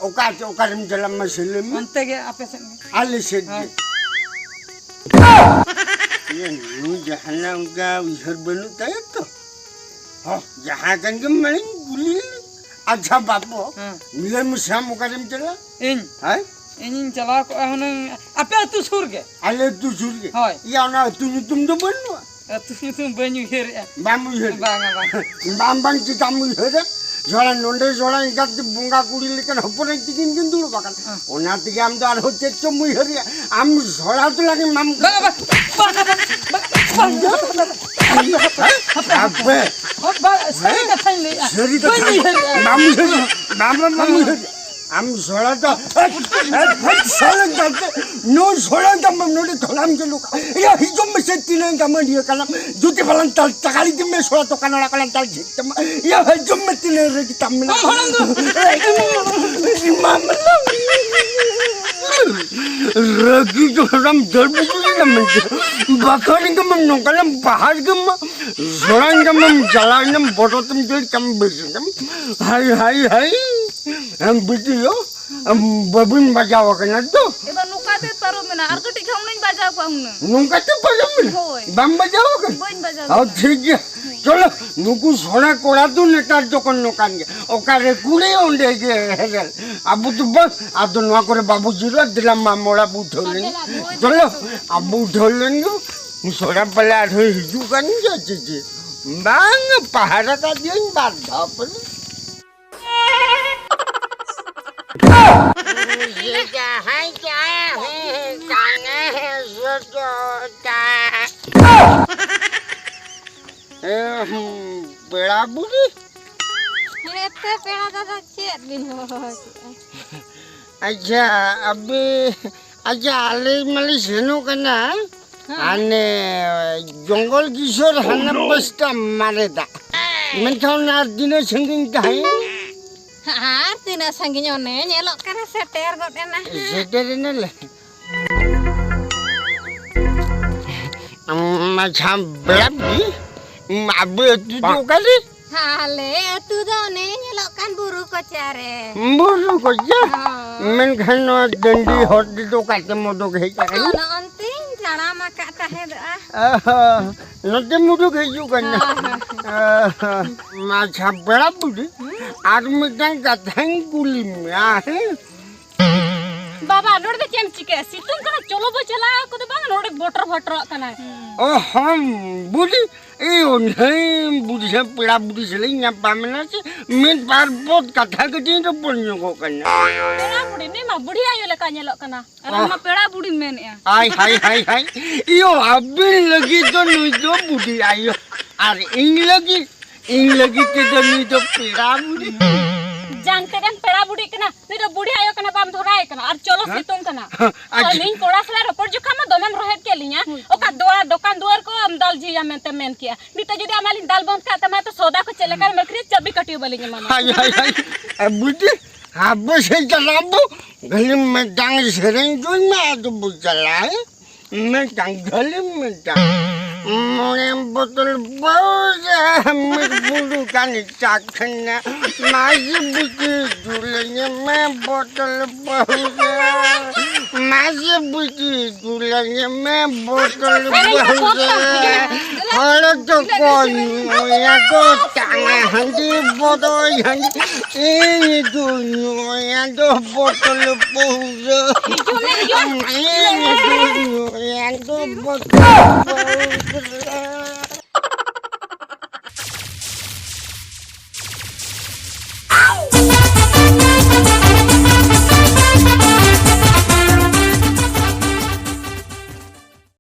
ᱚᱠᱟ ᱪᱮ, ᱚᱠᱟᱨᱮᱢ ᱪᱟᱞᱟᱜ ᱢᱟᱥᱮ ᱞᱟᱹᱭ ᱢᱮ? ᱚᱱᱛᱮ ᱜᱮ ᱟᱯᱮ ᱥᱮᱫ ᱜᱮ᱾ ᱟᱞᱮ ᱥᱮᱫ ᱜᱮ᱾ ᱦᱳᱭ᱾ ᱤᱭᱟᱹ, ᱱᱩᱭ ᱡᱟᱦᱟᱱᱟᱜ ᱚᱱᱠᱟ ᱩᱭᱦᱟᱹᱨ ᱵᱟᱹᱱᱩᱜ ᱛᱟᱭᱟ ᱛᱚ? ᱦᱚᱸ, ᱡᱟᱦᱟᱸ ᱠᱟᱱ ᱜᱮ ᱢᱟᱱᱮᱧ ᱠᱩᱞᱤ ᱞᱮ᱾ ᱟᱪᱪᱷᱟ ᱵᱟᱯᱚ, ᱦᱮᱸ᱾ ᱞᱟᱹᱭ ᱢᱮᱥᱮ ᱟᱢ ᱚᱠᱟᱨᱮᱢ ᱪᱟᱞᱟᱜᱼᱟ? ᱤᱧ? ᱦᱮᱸ? ᱤᱧᱤᱧ ᱪᱟᱞᱟᱣ ᱠᱚᱜᱼᱟ ᱦᱩᱱᱟᱹᱝ ᱟᱯᱮ ᱟᱹᱛᱩ ᱥᱩᱨ ᱜᱮ᱾ ᱟᱞᱮ ᱟᱹᱛᱩ ᱥᱩᱨ ᱜᱮ? ᱦᱳᱭ᱾ ᱤᱭᱟᱹ, ᱚᱱᱟ ᱟᱹᱛᱩ ᱧᱩᱛᱩᱢ ᱫᱚ ᱵᱟᱹᱱᱩᱜᱼᱟ? ᱟᱹᱛᱩ ᱧᱩᱛᱩᱢ ᱵᱟᱹᱧ ᱩᱭᱦᱟᱹᱨᱮᱜᱼᱟ᱾ ᱵᱟᱢ ᱩᱭᱦᱟᱹᱨ? ᱵᱟᱝᱟ, ᱵᱟᱝᱟ᱾ ᱵᱟᱝ, ᱵᱟᱝ, ᱪᱮᱫᱟᱢ ᱩᱭᱦᱟᱹᱨᱟ? ᱡᱷᱚᱲᱟ ᱱᱚᱰᱮ, ᱡᱷᱚᱲᱟ ᱮᱸᱜᱟᱛ ᱵᱚᱸᱜᱟ ᱠᱩᱲᱤ ᱞᱮᱠᱟᱱ ᱦᱚᱯᱚᱱ ᱮᱨᱟ ᱛᱤᱠᱤᱱ ᱠᱤᱱ ᱫᱩᱲᱩᱵ ᱟᱠᱟᱱᱟ᱾ ᱦᱮᱸ᱾ ᱚᱱᱟ ᱛᱮᱜᱮ ᱟᱢ ᱫᱚ ᱟᱨᱦᱚᱸ ᱪᱮᱫ ᱪᱚᱢ ᱩᱭᱦᱟᱹᱨᱮᱜᱼᱟ? ᱟᱢ ᱡᱷᱚᱲᱟ ᱫᱚ ᱞᱟᱜᱮ ᱢᱟᱢ ᱵᱟ-, ᱵᱟ-, ᱟᱯᱮ᱾ ᱦᱚᱸ, ᱵᱟ-, ᱥᱟᱹᱨᱤ ᱦᱮᱸ? ᱠᱟᱛᱷᱟᱧ ᱞᱟᱹᱭᱮᱜᱼᱟ᱾ ᱥᱟᱹᱨᱤ ᱵᱟᱹᱧ ᱠᱟᱛᱷᱟ᱾ ᱩᱭᱦᱟᱹᱨᱮᱜᱼᱟ᱾ ᱵᱟᱢ ᱩᱭᱦᱟᱹᱨ, ᱵᱟᱢ, ᱵᱟᱢ ᱩᱭᱦᱟᱹᱨ᱾ ᱟᱢ ᱡᱷᱚᱲᱟ ᱫᱚ, ᱮ, ᱮ, ᱮ, ᱥᱟᱞᱟ ᱜᱟᱛᱮ, ᱱᱩᱭ ᱡᱷᱚᱲᱟ ᱫᱚ ᱟᱢ ᱱᱚᱰᱮ ᱫᱷᱚᱲᱟᱢ ᱜᱮ ᱞᱩᱠᱟ᱾ ᱤᱭᱟᱹ, ᱦᱤᱡᱩᱜ ᱢᱮᱥᱮ, ᱛᱤᱱᱟᱹᱜ ᱜᱟᱢᱟᱹᱰᱤᱭᱟᱹ ᱠᱟᱱᱟᱢ᱾ ᱡᱩᱫᱤ ᱵᱟᱞᱟᱝ ᱛᱟᱞ ᱛᱟᱠᱟᱲᱤ ᱫᱤᱢ ᱢᱮ, ᱡᱷᱚᱲᱟ ᱫᱚᱠᱟᱱ ᱚᱲᱟᱜ ᱠᱟᱱᱟ, ᱛᱟᱞ ᱡᱷᱤᱡ ᱛᱟᱢᱟ᱾ ᱤᱭᱟᱹ, ᱦᱤᱡᱩᱜ ᱢᱮ, ᱛᱤᱱᱟᱹᱜ ᱨᱮᱜᱮ ᱛᱟᱢ ᱢᱮᱱᱟᱜ᱾ ᱦᱚᱲᱟᱢ ᱫᱚ᱾ ᱨᱟᱹᱜᱤ ᱡᱷᱚᱲᱟᱢ ᱫᱟᱹᱲ ᱵᱩᱡᱩᱨ ᱮᱱᱟ ᱢᱮᱱᱛᱮ᱾ ᱵᱟᱠᱷᱟᱱ ᱜᱮ ᱢᱮᱱ ᱱᱚᱝᱠᱟᱱᱟᱢ ᱵᱟᱦᱟᱨ ᱜᱮ ᱢᱟ᱾ ᱡᱷᱚᱲᱟ ᱜᱮ ᱢᱟᱢ ᱡᱟᱞᱟᱣ ᱮᱱᱟᱢ, ᱵᱚᱰᱚ ᱛᱮᱢ ᱫᱟᱹᱲ ᱠᱟᱢ ᱵᱮᱥ ᱮᱱᱟᱢ᱾ ᱦᱟᱭ, ᱦᱟᱭ, ᱦᱟᱭ᱾ ᱮᱢ ᱵᱤᱴᱤᱭᱳ, ᱮᱢ ᱵᱟᱹᱵᱤᱱ ᱵᱟᱡᱟᱣ ᱟᱠᱟᱱᱟ ᱛᱚ? ᱮ ᱵᱟ, ᱱᱚᱝᱠᱟ ᱛᱮ ᱯᱟᱨᱚᱢ ᱮᱱᱟ, ᱟᱨ ᱠᱟᱹᱴᱤᱡ ᱠᱷᱟᱱ ᱩᱱᱟᱹᱧ ᱵᱟᱡᱟᱣ ᱠᱚᱣᱟ ᱦᱩᱱᱟᱹᱝ᱾ ᱱᱚᱝᱠᱟ ᱛᱮ ᱯᱟᱨᱚᱢ ᱮᱱᱟ? ᱦᱳᱭ᱾ ᱵᱟᱢ ᱵᱟᱡᱟᱣ ᱟᱠᱟᱱᱟ? ᱵᱟᱹᱧ ᱵᱟᱡᱟᱣ ᱦᱚᱸ, ᱟᱠᱟᱱᱟ᱾ ᱴᱷᱤᱠ ᱜᱮᱭᱟ᱾ ᱪᱚᱞᱚ, ᱱᱩᱠᱩ ᱥᱚᱲᱟ ᱠᱚᱲᱟ ᱫᱚ ᱱᱮᱛᱟᱨ ᱫᱚᱠᱚ ᱱᱚᱝᱠᱟᱱ ᱜᱮᱭᱟ᱾ ᱚᱠᱟᱨᱮ ᱠᱩᱲᱤ, ᱚᱸᱰᱮ ᱜᱮ ᱦᱮᱨᱮᱞ᱾ ᱟᱵᱚ ᱫᱚ ᱵᱟᱝ, ᱟᱫᱚ ᱱᱚᱣᱟ ᱠᱚᱨᱮ ᱵᱟᱵᱚ ᱡᱤᱨᱟᱹᱜᱼᱟ, ᱫᱮᱞᱟ ᱢᱟ ᱢᱚᱲᱟ ᱵᱚ ᱩᱴᱷᱟᱹᱣ ᱞᱮᱱ᱾ ᱪᱚᱞᱚ, ᱟᱵᱚ ᱩᱴᱷᱟᱹᱣ ᱞᱮᱱ ᱜᱮ᱾ ᱥᱚᱲᱟ ᱯᱟᱞᱮ ᱟᱨᱦᱚᱸ ᱦᱤᱡᱩᱜ ᱠᱟᱱ ᱜᱮᱭᱟ ᱪᱮ ᱪᱮ? ᱵᱟᱝ, ᱯᱟᱦᱟᱨᱟ ᱠᱟᱫᱮᱭᱟᱹᱧ ᱵᱟᱨ ᱫᱷᱟᱣ ᱯᱟᱞᱮ᱾ ᱩᱱᱤ ᱡᱟᱦᱟᱸᱭ ᱡᱟᱦᱟᱸᱭ ᱦᱩᱸ ᱠᱟᱱᱮ ᱥᱚᱡᱚᱛᱟ᱾ ᱮ, ᱦᱩᱸ, ᱯᱮᱲᱟ ᱵᱩᱰᱷᱤ? ᱦᱮᱸ, ᱛᱮ ᱯᱮᱲᱟ ᱫᱟᱫᱟ, ᱪᱮᱫ ᱵᱤᱱ ᱦᱚᱦᱚ ᱠᱮᱫᱼᱟ? ᱟᱪᱪᱷᱟ, ᱟᱵᱮ, ᱟᱪᱪᱷᱟ, ᱟᱞᱮ ᱢᱟᱞᱮ ᱥᱮᱱᱚᱜ ᱠᱟᱱᱟ᱾ ᱦᱮᱸ᱾ ᱦᱟᱱᱮ ᱡᱚᱝᱜᱚᱞ ᱠᱤᱥᱳᱨ ᱦᱟᱱᱟ ᱯᱟᱥᱴᱟ ᱢᱟᱨᱮ ᱫᱟᱜ᱾ ᱢᱮᱱᱠᱷᱟᱱ ᱚᱱᱟ ᱟᱨ ᱛᱤᱱᱟᱹᱜ ᱥᱟᱺᱜᱤᱧ ᱛᱟᱦᱮᱸ? ᱟᱨ ᱛᱤᱱᱟᱹᱜ ᱥᱟᱺᱜᱤᱧ, ᱚᱱᱮ ᱧᱮᱞᱚᱜ ᱠᱟᱱᱟ ᱥᱮᱴᱮᱨ ᱜᱚᱫ ᱮᱱᱟ᱾ ᱥᱮᱴᱮᱨ ᱮᱱᱟᱞᱮ᱾ ᱟᱪᱪᱷᱟ, ᱵᱮᱲᱟ ᱵᱩᱰᱷᱤ, ᱟᱵᱚ ᱟᱹᱛᱩ ᱫᱚ ᱚᱠᱟᱨᱮ? ᱟᱞᱮ ᱟᱹᱛᱩ ᱫᱚ ᱚᱱᱮ ᱧᱮᱞᱚᱜ ᱠᱟᱱ ᱵᱩᱨᱩ ᱠᱚᱪᱟ ᱨᱮ᱾ ᱵᱩᱨᱩ ᱠᱚᱪᱟ? ᱦᱳᱭ᱾ ᱢᱮᱱᱠᱷᱟᱱ ᱱᱚᱣᱟ ᱰᱟᱹᱱᱰᱤ ᱦᱚᱨ ᱛᱮᱫᱚ ᱚᱠᱟ ᱛᱮᱢ ᱚᱰᱚᱠ ᱦᱮᱡ ᱟᱠᱟᱱᱟ? ᱚᱱᱮ ᱚᱱᱛᱮᱧ ᱛᱟᱲᱟᱢ ᱟᱠᱟᱫ ᱛᱟᱦᱮᱸᱫᱚᱜᱼᱟ᱾ ᱚᱦᱚ, ᱱᱚᱛᱮᱢ ᱩᱰᱩᱠ ᱦᱤᱡᱩᱜ ᱠᱟᱱᱟ᱾ ᱦᱳᱭ, ᱦᱳᱭ᱾ ᱚᱦᱚ, ᱟᱪᱪᱷᱟ, ᱵᱮᱲᱟ ᱵᱩᱰᱷᱤ, ᱦᱩᱸ? ᱟᱨ ᱢᱤᱫᱴᱟᱝ ᱠᱟᱛᱷᱟᱧ ᱠᱩᱞᱤ ᱢᱮᱭᱟ, ᱦᱮᱸ? ᱵᱟᱵᱟ, ᱱᱚᱰᱮ ᱫᱚ ᱪᱮᱫ ᱮᱢ ᱪᱤᱠᱟᱹᱭᱟ? ᱥᱤᱛᱩᱝ ᱠᱟᱱᱟ, ᱪᱚᱞᱚ ᱵᱚ ᱪᱟᱞᱟᱜᱼᱟ᱾ ᱠᱚᱫᱚ ᱵᱟᱝ, ᱱᱚᱰᱮ ᱵᱚᱴᱚᱨ ᱵᱚᱴᱚᱨᱚᱜ ᱠᱟᱱᱟ᱾ ᱦᱩᱸ᱾ ᱚ ᱦᱚᱸ, ᱵᱩᱰᱷᱤ, ᱤᱧ ᱚᱱᱮ ᱵᱩᱰᱷᱤ ᱥᱮ ᱯᱮᱲᱟ ᱵᱩᱰᱷᱤ ᱥᱟᱞᱟᱜ ᱤᱧ ᱧᱟᱯᱟᱢ ᱮᱱᱟ ᱥᱮ, ᱢᱤᱫ ᱵᱟᱨ ᱯᱚᱫ ᱠᱟᱛᱷᱟ ᱠᱟᱹᱴᱤᱡ ᱤᱧ ᱨᱚᱯᱚᱲ ᱧᱚᱜᱚᱜ ᱠᱟᱱᱟ᱾ ᱯᱮᱲᱟ ᱵᱩᱰᱷᱤ, ᱱᱩᱭ ᱢᱟ ᱵᱩᱰᱷᱤ ᱟᱭᱳ ᱞᱮᱠᱟ ᱧᱮᱞᱚᱜ ᱠᱟᱱᱟ᱾ ᱟᱨ ᱟᱢ ᱢᱟ ᱯᱮᱲᱟ ᱵᱩᱰᱷᱤᱢ ᱢᱮᱱᱮᱜᱼᱟ᱾ ᱦᱟᱭ, ᱦᱟᱭ, ᱦᱟᱭ, ᱦᱟᱭ᱾ ᱤᱭᱳ, ᱟᱹᱵᱤᱱ ᱞᱟᱹᱜᱤᱫ ᱫᱚ ᱱᱩᱭ ᱫᱚ ᱵᱩᱰᱷᱤ ᱟᱭᱳ, ᱟᱨ ᱤᱧ ᱞᱟᱹᱜᱤᱫ, ᱤᱧ ᱞᱟᱹᱜᱤᱫ ᱛᱮᱫᱚ ᱱᱩᱭ ᱫᱚ ᱯᱮᱲᱟ ᱵᱩᱰᱷᱤ᱾ ᱡᱟᱝ ᱛᱮᱫ ᱮᱢ ᱯᱮᱲᱟ ᱵᱩᱰᱷᱤᱜ ᱠᱟᱱᱟ, ᱱᱩᱭ ᱫᱚ ᱵᱩᱰᱷᱤ ᱟᱭᱳ ᱠᱟᱱᱟ, ᱵᱟᱢ ᱫᱷᱚᱨᱟᱭ ᱠᱟᱱᱟ, ᱟᱨ ᱪᱚᱞᱚ ᱦᱮᱸ? ᱥᱤᱛᱩᱝ ᱠᱟᱱᱟ᱾ ᱟᱪᱪᱷᱟ᱾ ᱟᱹᱞᱤᱧ ᱠᱚᱲᱟ ᱥᱟᱞᱟᱜ ᱨᱚᱯᱚᱲ ᱡᱚᱠᱷᱟᱡ ᱢᱟ ᱫᱚᱢᱮᱢ ᱨᱚᱦᱮᱫ ᱠᱮᱫ ᱞᱤᱧᱟ᱾ ᱚᱠᱟ ᱫᱚᱣᱟ ᱫᱚᱠᱟᱱ ᱫᱩᱣᱟᱹᱨ ᱠᱚ ᱟᱢ ᱫᱟᱞ ᱡᱷᱤᱡᱟ ᱢᱮᱱᱛᱮ ᱢᱮᱱ ᱠᱮᱜᱼᱟ᱾ ᱱᱤᱛᱚᱜ ᱡᱩᱫᱤ ᱟᱢᱟᱜ ᱞᱤᱧ ᱫᱟᱞ ᱵᱚᱱᱫ ᱠᱟᱜ ᱛᱟᱢᱟ, ᱛᱚ ᱥᱚᱣᱫᱟ ᱠᱚ ᱪᱮᱫ ᱞᱮᱠᱟ ᱮᱢ ᱟᱹᱠᱷᱨᱤᱧᱟ, ᱪᱟᱹᱵᱤ ᱠᱟᱹᱴᱷᱤ ᱵᱟᱹᱞᱤᱧ ᱮᱢᱟᱢᱟ᱾ ᱦᱟᱭ, ᱦᱟᱭ, ᱦᱟᱭ᱾ ᱮ, ᱵᱩᱰᱷᱤ, ᱦᱟᱯᱮ ᱥᱮ ᱪᱟᱞᱟᱜ ᱵᱚ, ᱠᱷᱟᱹᱞᱤ ᱢᱤᱫᱴᱟᱝ ᱥᱮᱨᱮᱧ ᱫᱩᱧ ᱢᱮ, ᱟᱫᱚ ᱵᱚ ᱪᱟᱞᱟᱜᱼᱟ᱾ ᱢᱤᱫᱴᱟᱝ ᱠᱷᱟᱹᱞᱤ ᱢᱤᱫᱴᱟᱝ᱾ ᱢᱚᱬᱮ ᱵᱚᱛᱚᱞ ᱯᱟᱹᱣᱨᱟᱹ, ᱢᱤᱫ ᱵᱩᱨᱩ ᱠᱟᱱ ᱪᱟᱠᱷᱱᱟ, ᱢᱟᱹᱡᱷᱤ ᱵᱩᱰᱷᱤ ᱫᱩᱞᱟᱹᱧ ᱢᱮ ᱵᱚᱛᱚᱞ ᱯᱟᱹᱣᱨᱟᱹ, ᱢᱟᱹᱡᱷᱤ ᱵᱩᱰᱷᱤ ᱫᱩᱞᱟᱹᱧ ᱢᱮ ᱵᱚᱛᱚᱞ ᱯᱟᱹᱣᱨᱟᱹ᱾ ᱦᱚᱲ ᱫᱚᱠᱚ ᱧᱩᱭᱟ ᱫᱚ ᱴᱟᱝᱟ ᱦᱟᱺᱰᱤ, ᱵᱚᱫᱚᱭ ᱦᱟᱺᱰᱤ, ᱤᱧ ᱫᱩᱧ ᱧᱩᱭᱟ ᱫᱚ ᱵᱚᱛᱚᱞ ᱯᱟᱹᱣᱨᱟᱹ᱾ ᱤᱧ ᱫᱩᱧ ᱧᱩᱭᱟ ᱫᱚ ᱵᱚᱛᱚᱞ ᱯᱟᱹᱣᱨᱟᱹ᱾